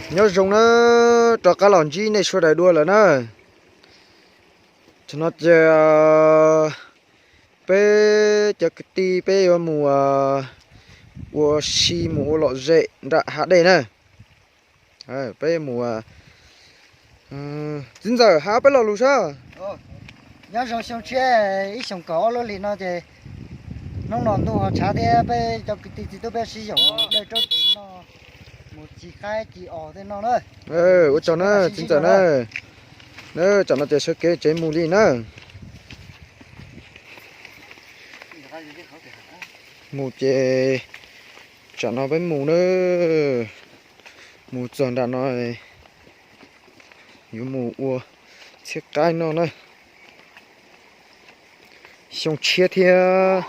Nyob zoo na, rov qab los ntsib nej sawv daws dua lawm na. Tam no ces peb cov kwv tij peb yuav mus ua si mus ua lom zem nram hav dej na. Peb mus, txiv ntxawm hab peb lo lus sab. Nyob zoo xyoo tshiab ib xyoos kaum ob lub hlis no ces hnub no ntuj ho tshav thiab peb cov kwv tij txiv tub peb sib yaum dawj raub tsis noj mus ci qaib ci os tej no na. Ua tsaug na txiv ntxawm na. Tam no ces sawv kev tsev mus li na. Mus ces tsam no peb mus na. Mus txog nram no yuav mus ua txhiab qaib noj na. Xyoo tshiab thiab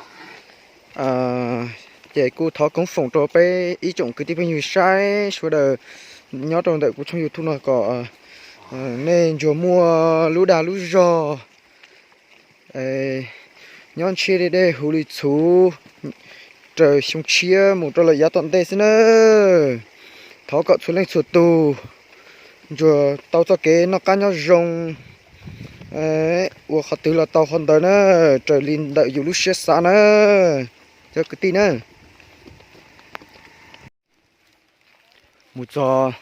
ces kuj thov koob foom rau peb ib tsoom kwv tij phooj ywg saib sawv daws nyob rau ntawm kuv tshooj YouTube no kom nej ntsuas muaj lub dag lub zog, nyob ntshiab dej dej huv li txhuv raws xyoo tshiab mus rau lawm yav tom ntej xwb na. Thov kom txhua leej txhua tus ntsuas tau txoj kev noj qab nyob zoo, ua qhov twg los tau qhov ntawd na, raws li ntawm yus lub siab xav na, cov kwv tij na. Mus txog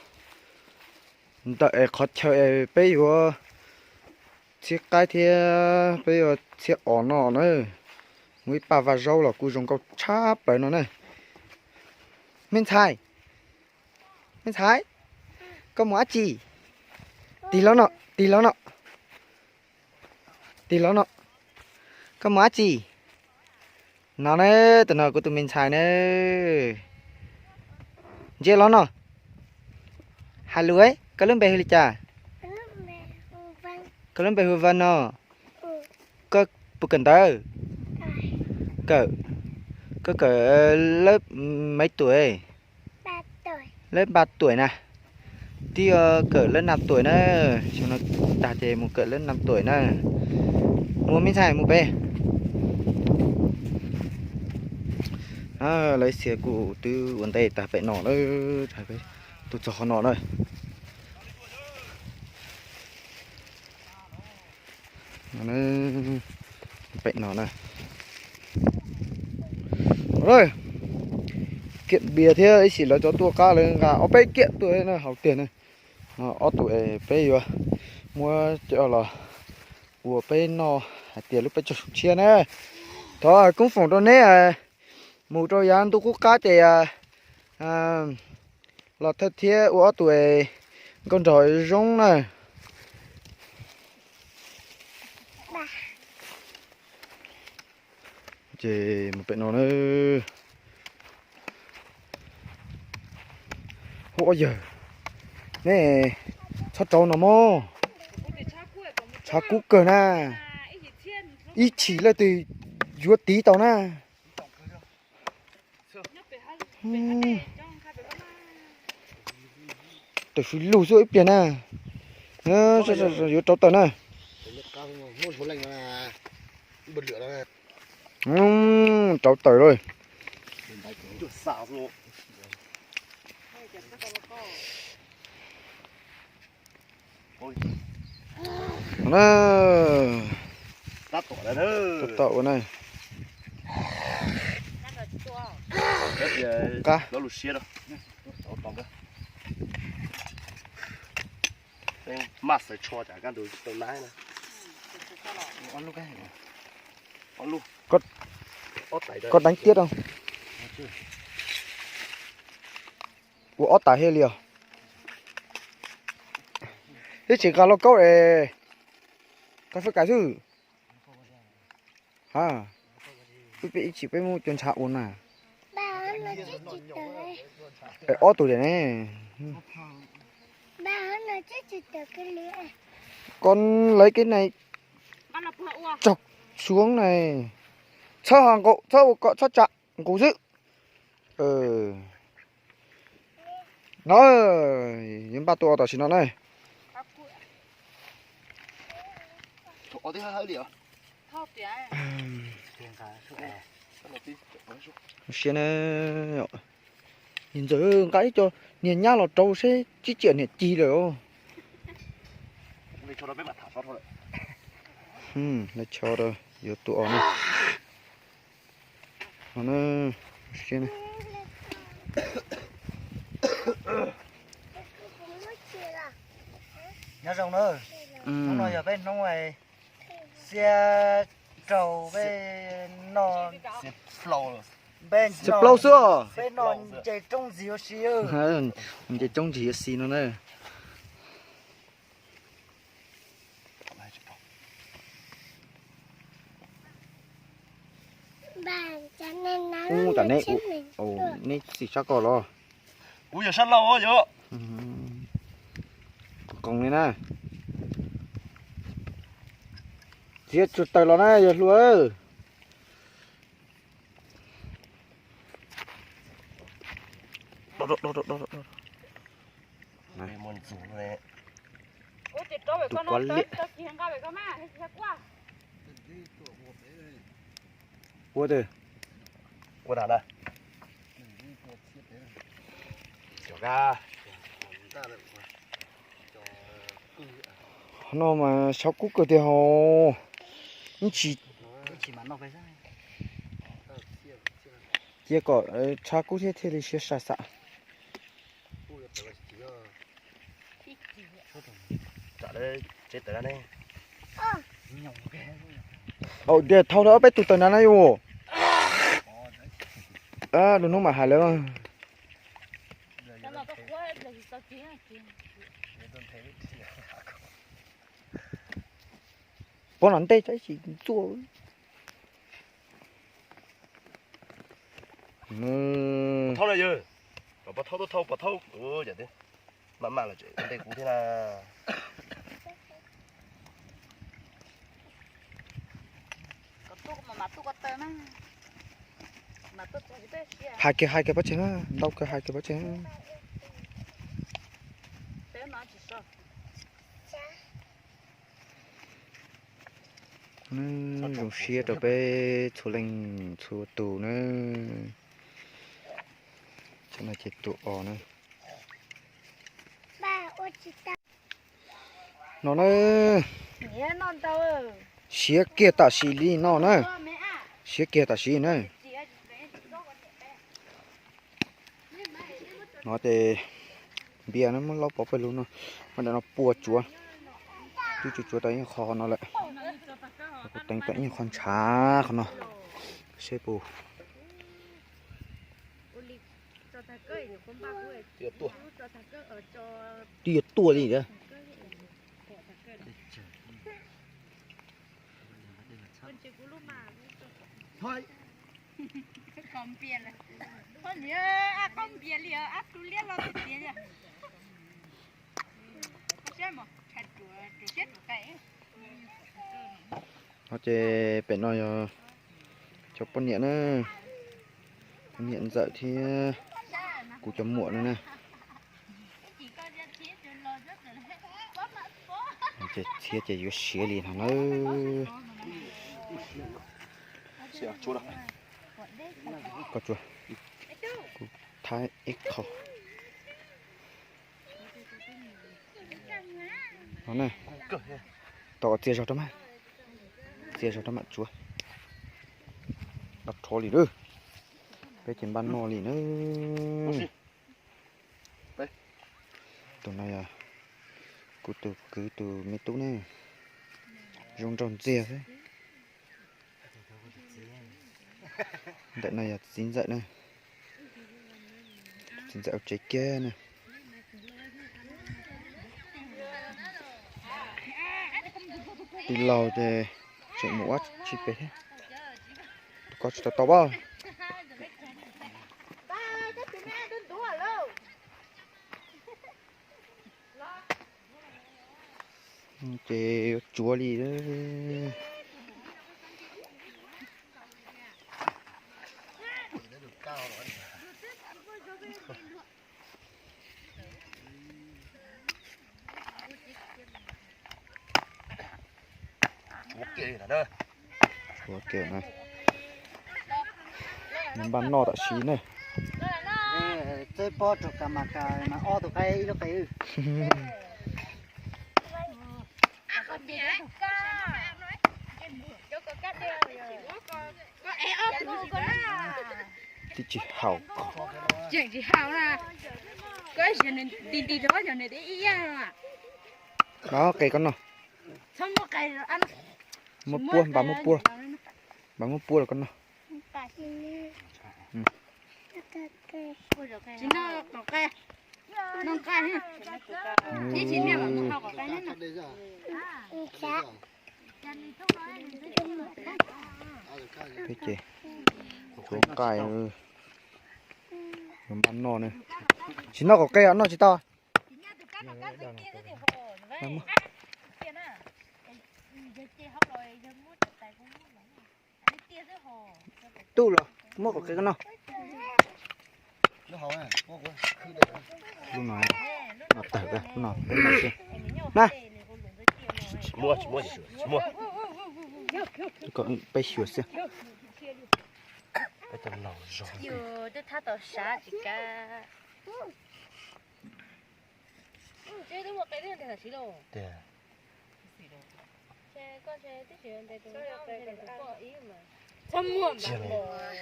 ntawm es qhov chaw es peb yuav txhiab qaib thiab peb yuav txhiab os no na. Muaj ib paj vaj zaub los kuj zoo nkauj tshaj plaws no na. Me ntxhais, me ntxhais, koj mus dab tsi? Tig los no, tig los no, tig los no. Koj mus dab tsi? No na, tus no kuv tus me ntxhais na. Ntsia los no. Hais lus, koj lub npe hu li cas? Koj lub npe hu Vas no. Koj puas kawm ntawv? Kawm. Koj kawm lab maiv tuam? Lab npa tuam na. Twb kawm lab na tuam na. Xyoo no tag ces mus kawm lab na tuam na. Mus me ntxhais mus pem. Lawv xiav kuv twb ua ntej tag pem no lawm, tuaj txog qhov no na. Pem no na. Kiab npias thiab ib sim lawv cov tuaj qab lawv nqa ob peb kiab tuaj na, haus tiag na. Ob tug es peb yuav muab coj los ua peb noj hais tias lub peb caug xyoo tshiab na. Thov koob foom rau neb, mus rau yav ntuj qub qab ces los thawj thiab ua ob tug es nkauj nraug zoo na. Ces mus pem no na. Hu ua yawg, nej txhob rauv no mog. Tshav kub kawg na. Ib chim leej twg yuav tiv tau na. Tam sim lug xwb ib pliag na. Yuav rauv taws na. Rauv taws lawm. Tab tom ua na. Qab. Maj xaws tsho cas kab ntug tsis tau nab na. Koj deev tiab rau. Ua ob tais thiaj li os. Ib tsis nqa lauj kaub es, nqa fawj kais xwb. Ha, ib tsis peb muab cov ntshav ua na. Ob tug tiag ne. Koj lawv kev ne, tsaug suab ne, txhob nqus, txhob ua kom txhob tsa nqus xwb. No, yuav npaj tua tam sim no na. Siab na. Ntxawm, nqa ib co niag nyab los rau seb tsib tsiam niam cig lawm os. Lawv cho yuav tus os na. No na, siab na. Nyob zoo na, hnub no yog peb hnub xiab rau peb noj, xiab plaub xwb os. Peb noj nce roob ntxiv ua si. Nce roob ntxiv ua si no na. Ub, tam neb, neb xim sab ko los? Kuv yog sab laug yom. Qoos li na. Txiav tsuag taws los na yog hluas. Tus kuav liam. Ua twg? Ua na. Qhov no mas sab kub kawg tiag hos. Ib tsis cia kom tshab kub thiab thiaj li siab sai xav. Au, de thau rau peb tus taws na na yus. Lwm hnub mam hais lawv. Pov no ntej tsaib tsis ntxuaj. Thau na yawg, kom pov thau tuaj thau pov thau kuv, maj maj los tseem ntej kuv thiab na. Hais kiag hais kiag pov tseg na, ntau kiag hais kiag pov tseg. Zoo siab rau peb txhua leej txhua tus na. Tsam no ces tus os na. No na. Siav kiag tam sim li no na. Siav kiag tam sim na. No ces npias no muab laub pov pawg lug no, muab daim no pua tsuav, twb tsuav tsuav tau ib qho no lawm. Kuv teev tau ib qho ntshav qhov no, seb puas twb yuav tuaj li thiab. No ces pem no yog cov poj niam na, poj niam ntxawm thiab kuv cov muam no na. Ces txhiab ces yuav siav li no na. Koj tsuav, kuv thaij ib qho. No na, tau txias zog rau mas, txias zog rau mam tsuav. Dab rhuav li lawm, peb ces npaj noj li na. Tus no yog kuv tus kwv tus me tub ne, zoo nraug ntxiag xwb. Ntawm no yog txiv ntxawm na, txiv ntxawm ua tsev kiag na. Tij laug ces tseem mus ua tsis pem thiab. Tus ko tsis tau tau pab. Ces yuav tsuav li. Tsuav kiag na, npaj noj tam sim na. Txawb pob rau kas mas kas mas ob tug qaib ib lub qe. Twb tsis haum. Tseem tsis haum na. Koj nti nti rau nws ib yam. Npam qe koj noj. Muab puab, npam muab puab, npam muab puab rau koj noj. Tsis noj qos qe, noj nqaij. Ib tsis niaj mam mus hau qos qe ne. Peb ces tsuav nqaij, npam noj ne. Tsis noj qos qe noj tsis tau. Tub los muab qos qe koj noj. Lub no, no tawg, lub no peb noj xwb na. Peb xyuas xwb.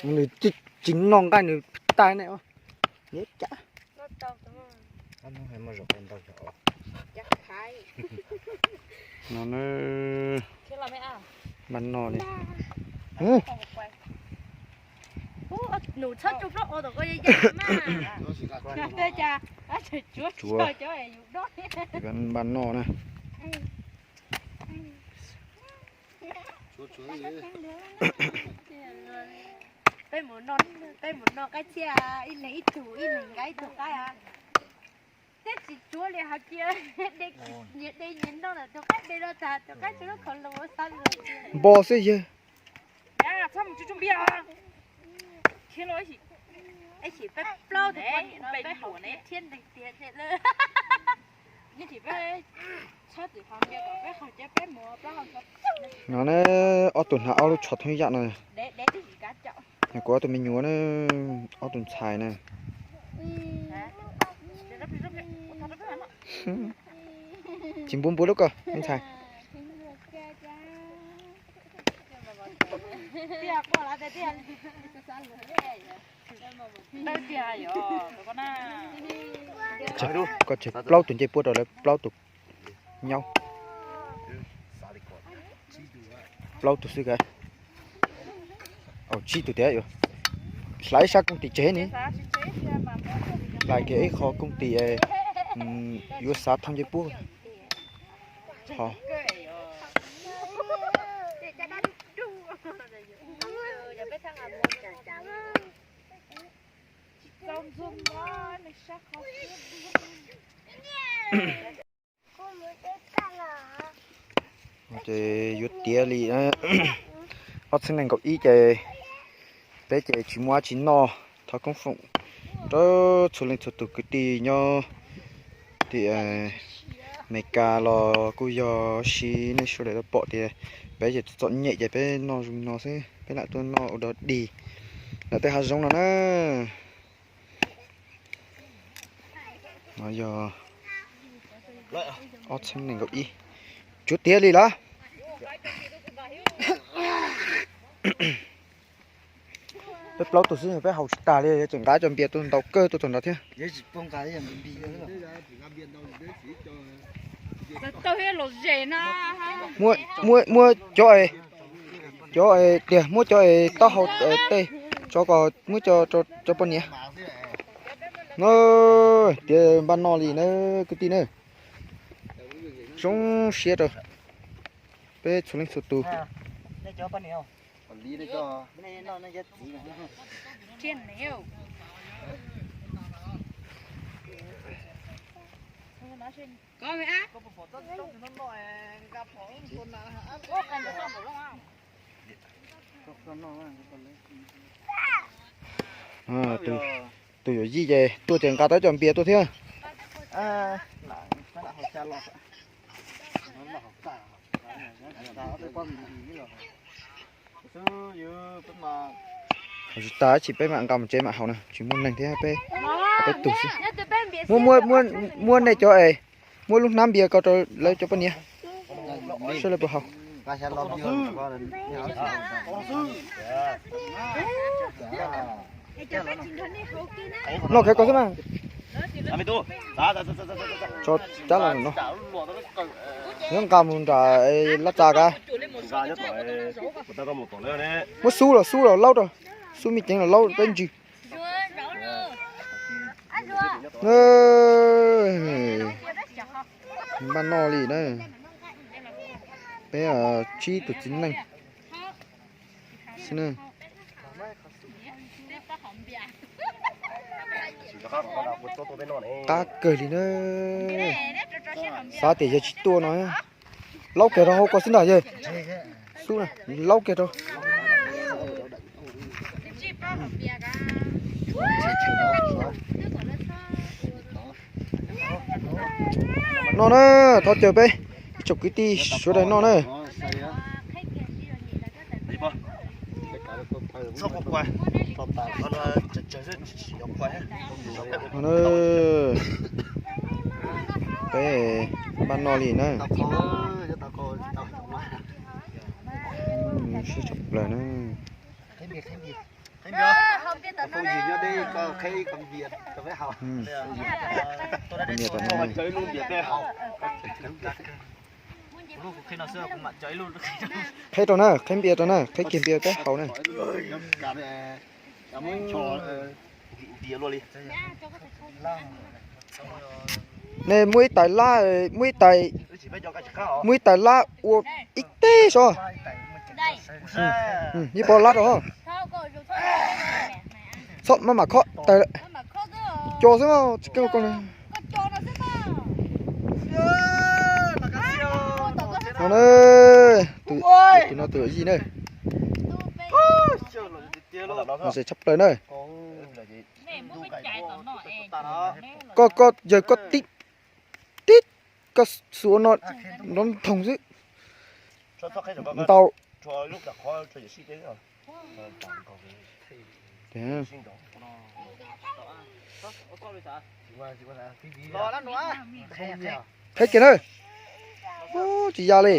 Nws tsis noj nqaij nws tag ne. Nyob cas no na. Npam noj li. Npam noj na. Peb mus noj qaib txhiaj ib leeg ib tug, ib leeg nqa ib tug qaib. Thiab tsis tsuav li hais tias nyias de nyias noj lawm, tus qaib de no tas tus qaib tsuav lub khau lus ua xav lus. Npo xwb yawg. Txhob mus tsuj tsuj npiaj. Ib chim peb plaub tus poj niam no peb haus thiab nteeg tiag tiag lawm. No ne, ob tug hnav ob lub tsho thoob yam no. Kuv ob tug me nyuam na, ob tug ntxhais na. Tsis npua npua lub ko me ntxhais. Koj tseg plaub tus ncej puab rau lawv plaub tus nyaub. Plaub tus xwb ka. Tsib tus tiag. Hlais ib sab kooj tim tseg ni. Hlais kiag ib qho kooj tim, yuav xav thauj ncej puab. Ces yuav tiav li ob txhiab nees nkaum ib ces peb ces tsis muaj dab tsi noj. Thov koob foom rau txhua leej txhua tus kwv tij nyob tim Amelikas los kuj yog si nej sawv daws pom tias peb ces txom nyem ces peb noj zoo no xwb, peb lam tuaj noj ua dog dig ntawm tej hav zoov no na. No yog ob txhiab nees nkaum ib. Tsuav tiav li lawm. Peb plaub tus xwb peb haus tsis tag li, tseem nqa cov npias tuaj ntau kawg tuaj txog nrad thiab. Muab cov, cov tias muab cov es taub hau tej tso kom muab cov poj niam. No tiav npaj noj li na kwv tij na. Zoo siab rau peb txhua leej txhua tus. Tus yuav yij ces tuaj ces nqa tau cov npias tuaj thiab. Tsis tas, tsis, peb mam nqa mus tsev mam haus na, tsis muaj neeg thiab, peb, peb tus xwb. Muab, muab, muab nej cov es, muab lub hnab npias ko rau lawv cov poj niam, saib lawv puas haus. Noj khav ko xwb mas. Tso cab los no. Nyob nqa mus nram lab tsa kav. Muab xub los xub los laub rau. Xub me ceev los laub peb ntsws. Npaj noj li na. Peb tsib tus txiv neej xwb na. Qab kawg li na. Xav tias yawg tsis tuaj no. Laub kiag rau hauv ko xwb ntag yawg. Xub na, laub kiag rau. Noj na, thov caw peb ib tsoom kwv tij sawv daws noj na. Peb npaj noj li na. Sib tshaj plaws na. Qheb rau na, qheb npias rau na, qheb kiag npias peb haus na. Nej muaj ib tais lab, muaj ib tais, muaj ib tais lab ua ib teg so. Yeej pom lab rau. Txhob maj mam khob tais, co xwb tsis kawg ko. No na, tus no tus yij na. No se tshaj plaws na. Koj, koj yawg koj tib, tib, koj xuas no nrov nthoog xwb. Ntau. Qheb kiag na. Ub, tsis ya li.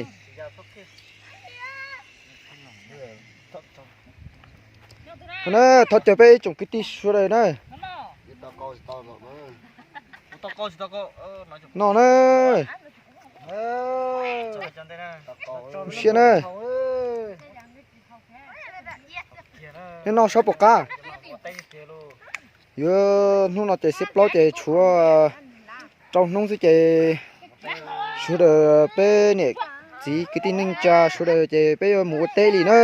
Thov caw peb ib tsoom kwv tij sawv daws na. Noj na. Zoo siab na. Nej noj saib puas qab. Yuav hnub no ces xiab plaub ces tshuav rau hnub xwb ces sawv daws peb niam txiv kwv tij neej tsa sawv daws ces peb yuav mus ua teb li na.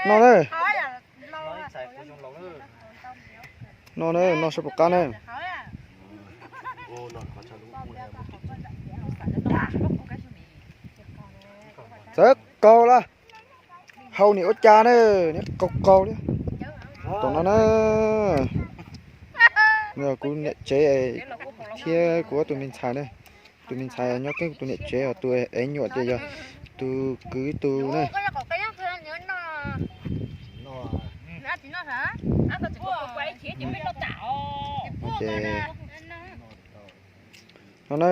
Noj na. Noj na, noj saib puas qab na. Txawv qaug lawm. Haus niam ua cas na, niam qaug qaug li. Tom no na, kuv niam tsev thiab kuv ob tug me ntxhais na. Tus me ntxhais nyob keeb kuv tus niam tsev, tus ev nyuam ces yog tus kwv tus na. No na,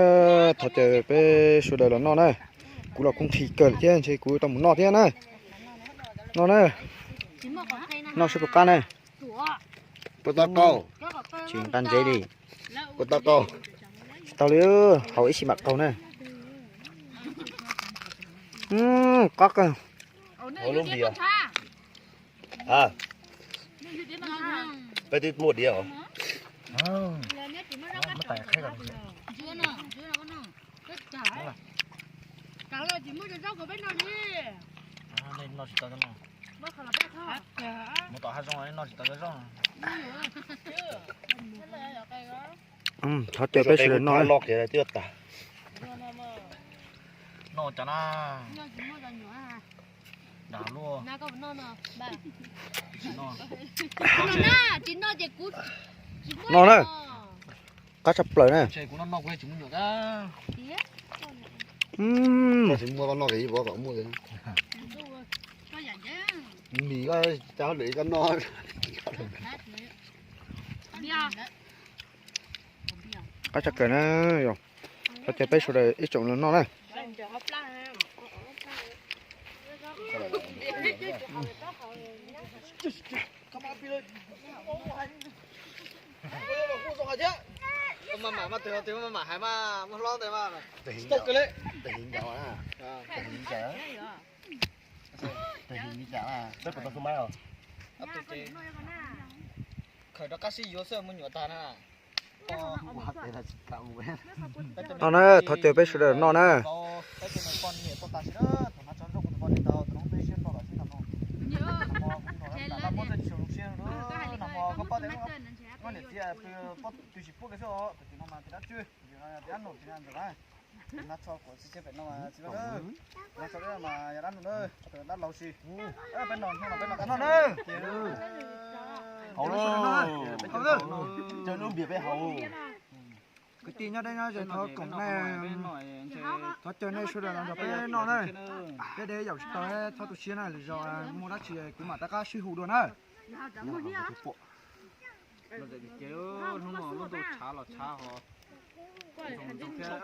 thov caw peb sawv daws los noj na. Kuv los kuv nqhis kawg thiab ntshe kuv tau mus noj thiab na. No na, noj saib puas qab na. Puas tau qaug? Tsis nqa ntsev li. Puas tau qaug? Tsis tau li, haus ib sim mam qaug na. Qab kawg. Peb twb muaj diav os. Mus tom hav zoov noj tsis tau cov zaub. Thov caw peb sawv daws noj. Noj cas na. Noj na. Qab tshaj plaws na. Mis koj, cov lwm koj noj. Qab tshaj kawg na yom. Thov caw peb sawv daws ib tsoom los noj na. Maj mam mas twg twg maj mam hais mas muaj hlob ntawd mas. Tsis tau kawg li. Tes hiv ncaus na. Tes hiv ncaus. Tes hiv ncaus na. Peb puas tau xu maib os? Khaws rov qab sib yuav xwb mus nyuam tag na. No na, thov caw peb sawv daws noj na. Haus, caw lub npias peb haus. Kwv tij nyob deb nyob ze thov koom na, thov caw nej sawv daws los nrog peb noj na. Peb deb yaum tsis tau, txhob tu siab na, lwm zaus muaj dab tsi kuv mam rov qab sib hu dua na. Hnub no lub ntuj tshav los tshav ho, zoo thiab.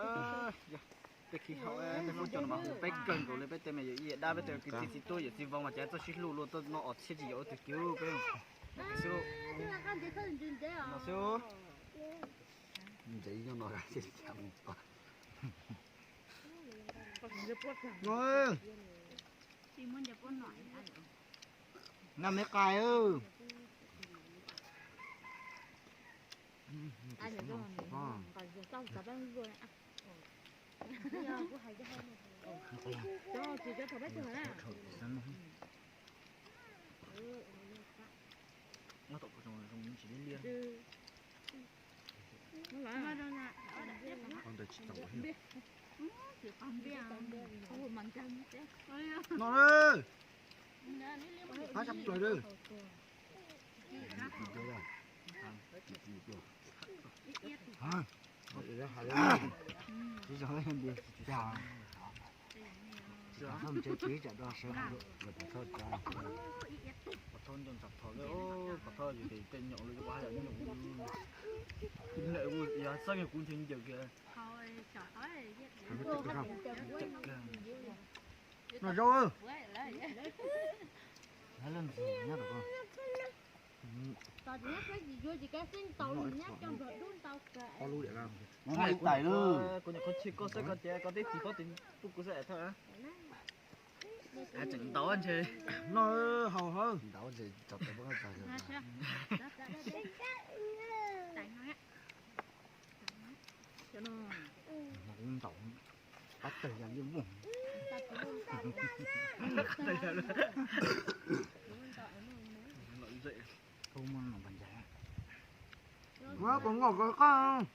Tej khib hau tej muab cov no mas hu peb kawg nkaus li, peb tej me yawm yij dab, peb tej kwv tij txiv tub yawm txiv vauv mas ces txawj sib hlub luaj tuaj noj os txhiab tsis yaum ib tug kiv peb xwb. Ntses nyob no. Naj me qais. No, hab sab plaws li. Tsis zoo li ntawd, tsis tau ntse, tsis tsam do sawv, txhob tsa. Pov thawj nco ntsham thom li, pov thawj yus tes tej nyom li, yus yog txeeb yog kuv ntshe ncaws kiag. No zaub. Tais lub, kuv nyuam qhuav chim koj xwb, koj ces koj tib tis pob tis pub kuv xwb thawj. Tseem ntaus ntshe. No haus hawb. Ntaus ntshe tso tau pob tag. Ntaus qab tawg yam li muaj. Ua kom nkauj kom qab.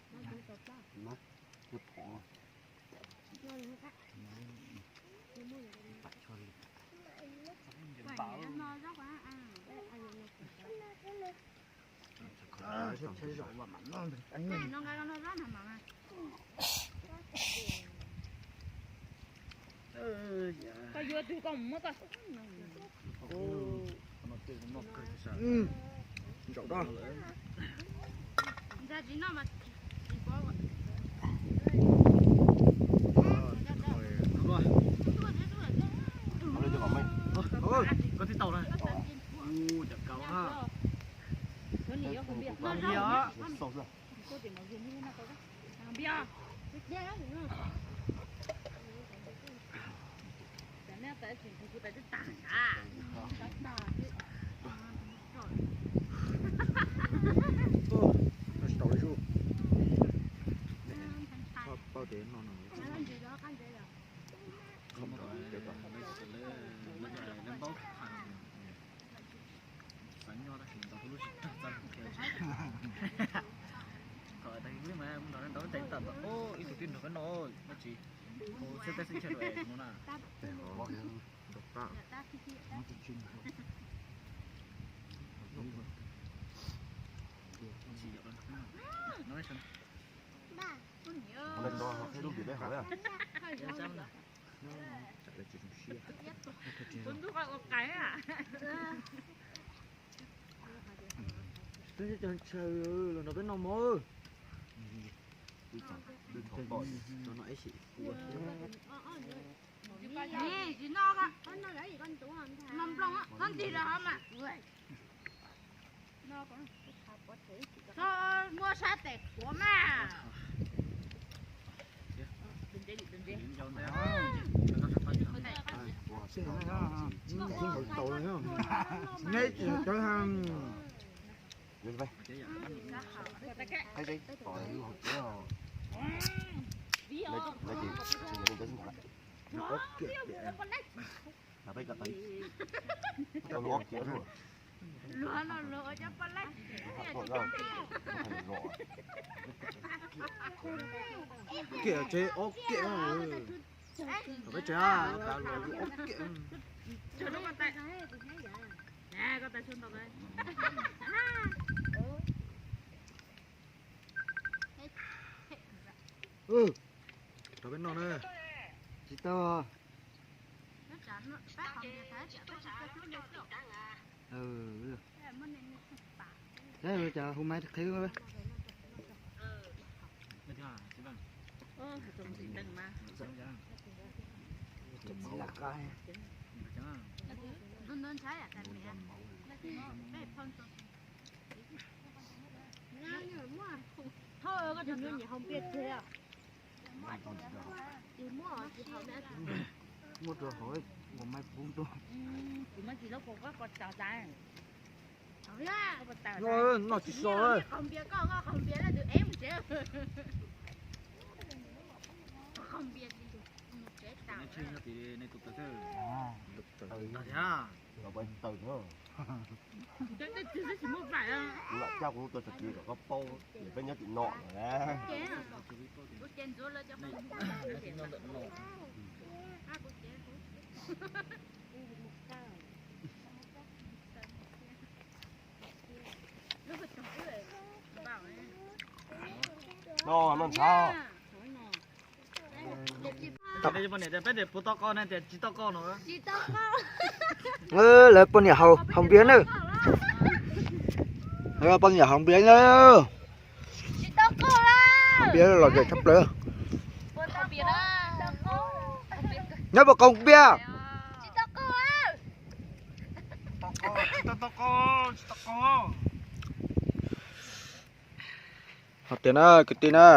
Koj yuav twg koj mus muab koj. Zaum no. Koj tib tau na. Ua cas kaus na. Xav nyob tab sis ntaus lub tsis tag txaj qhia tsis. Thaum tas wb mas nrog ntaus tes tam ib tug twb nrog peb noj dab tsi. Xwb teb xwb chaw dua no na. Lub npias peb haus. Kuv ntuj qos ua qais a. Peb cov ntshaw los nrog peb noj mov. Tsis noj, noj nplooj, noj ntig lawm hov mas. Txhob muab sab tes qhuav mas. Neb tsis tau Luag no luag ua cov poj laib. Kiam tsev ob kiam, peb tsev ob kiam. Rau peb noj na. Tsis tau. Cas hu maiv qhib. Muab rau hauv ua maiv pub tuaj. Kuv muab tsis lub kua koj koj tau tas. Noj tsis so. Qaug npias koj, koj qaug npias lawm tus ev mus tsev. Qaug npias tus mus tsev tas. Kuv lam coj kuv lub tuaj txog tid kom koj paub tias peb nyob tim no lawm na. No, no nthav. Peb tias puas tau qau na, tias tsis tau qau no. Lawv poj niam haus npias na. Poj niam haus npias na. Haus npias lom zem tshaj plaws. Nyob puas qaug npias? Hos tias na kwv tij na.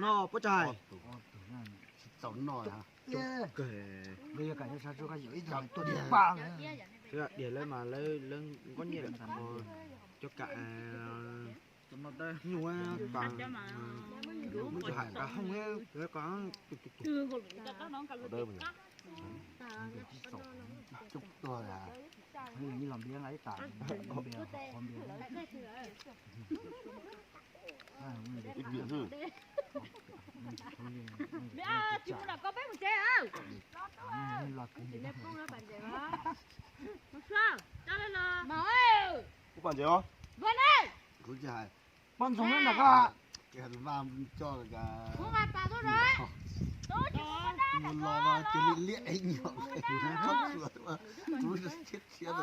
No puab tsaig. Diam lawv mas lawv nqob nyiaj lawm, cov kam nyuj, kam lub tug ham, kam hooj, lawv kom Poj ntxoog nyob nram ko. Los no ces liab liab ib nyuag, tub siab thiab.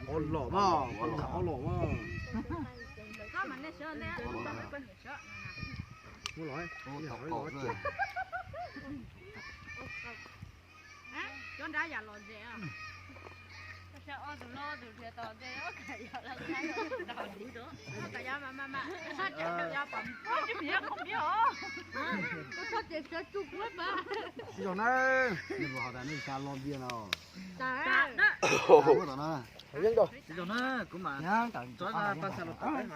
Ob los, ob los mas, ob los mas. Muab los, cov nrab yam los ze. Tsis zoo na, nej puas ho tas nej xya lo npias no. Tsis zoo na, kuv mas tso pa xa los tau hais os.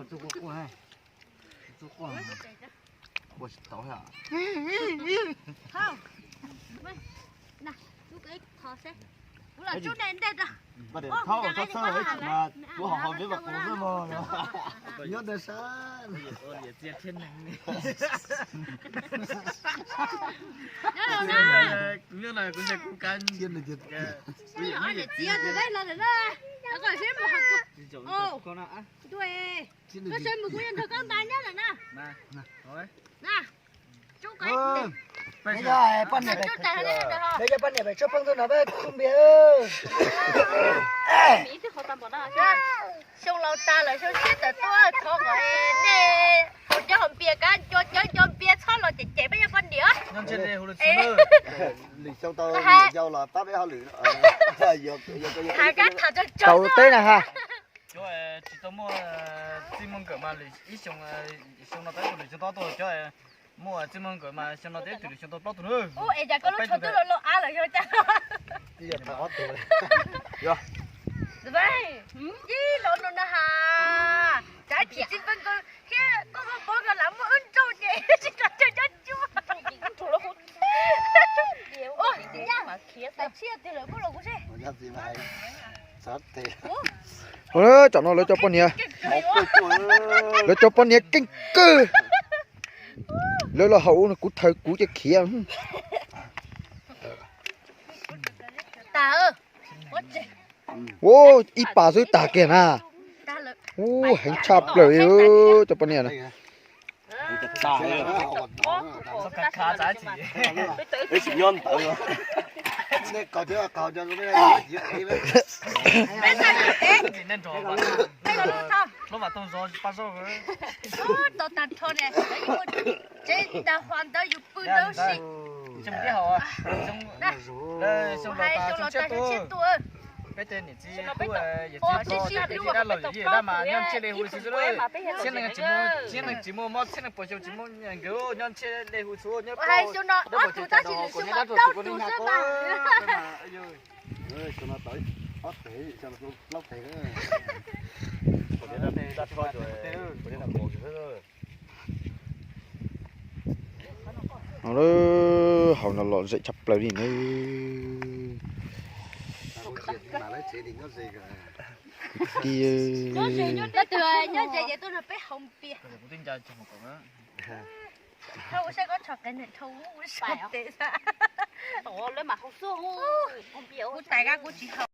Tsuj quaj quaj, tsuj quaj quaj tsis tau. Kuv los tsuj nej ntej tso. Txhob txhawj, kuv ho haus peb pas quav xwb mog. Nyob ntawd sab. Nyob na, kuv ntshe kuv kab. Niam txiv tus peb los lawm na. Koj seb mus hauv kuv. Koj seb mus kuv yuav nrog koj nta nyob lawm na. Na, tsuj koj. Poj niam, peb yog poj niam pem tsuj pheej ntug no peb tsuj npias. Xyoo laus tas lawm xyoo tshiab tawm tuaj thov kom nej haus cov haus npias kab nco cov nco npias txhob los cem cem peb yog poj niam. Lwm xyoo tau niam yau los pab peb hauj lwm. Hais kab tham tso tso tau teb na ha. Cov tsis tau muaj txij muaj nkawm mas ib xyoo, xyoo no tau ib tug, lwm xyoo tau ob tug. Cov muaj txij muaj nkawm mas xyoo no tau ib tug, lwm xyoo tau plaub tug na. Ub, es cas koj lub tsho twb los los av lawm yog cas? Ib los no na has, tsam tsis txij muaj nkawm thiab koj muaj pov nkawd lam muaj wb nrauj ces tsis tau coj nyob cuab. Ua, nyaj, tsis yog tiag lawm, muab los kuv seb. Tsam no lawv cov poj niam, lawv cov poj niam keej kawg. Lawv los haus ub no kuv thaws kuv cov khiav. Ua, ib pas xwb tag kiag na. Ua, heev tshaj plaws li cov poj niam na. Tsev nta hua ntawd yus pw ntawd si. Hais xyoo los tas xyoo tshiab tuaj. Peb tej niam txiv yawm txiv dab laug yawm yij dab mas nyob ntshiab li hu li xwb xwb. Txhiab neeg tsis muaj, txhiab neeg tsis muaj mob, txhiab neeg puas xyoo tsis muaj nkawd, nyob ntshiab li hu xwb. Hais xyoo no ob tug tab sis lwm xyoo mas plaub tug xwb mas. Xyoo no tau ob teg, xyoo no plaub teg. Haus no los zem tshaj plaws li na. Kwv tij, nyob ze ces tuaj nrog peb haus npias. Thauj ua saib koj tshov qev ntawm dhau ua saib tes. Kuv tais kab kuv tsis haus.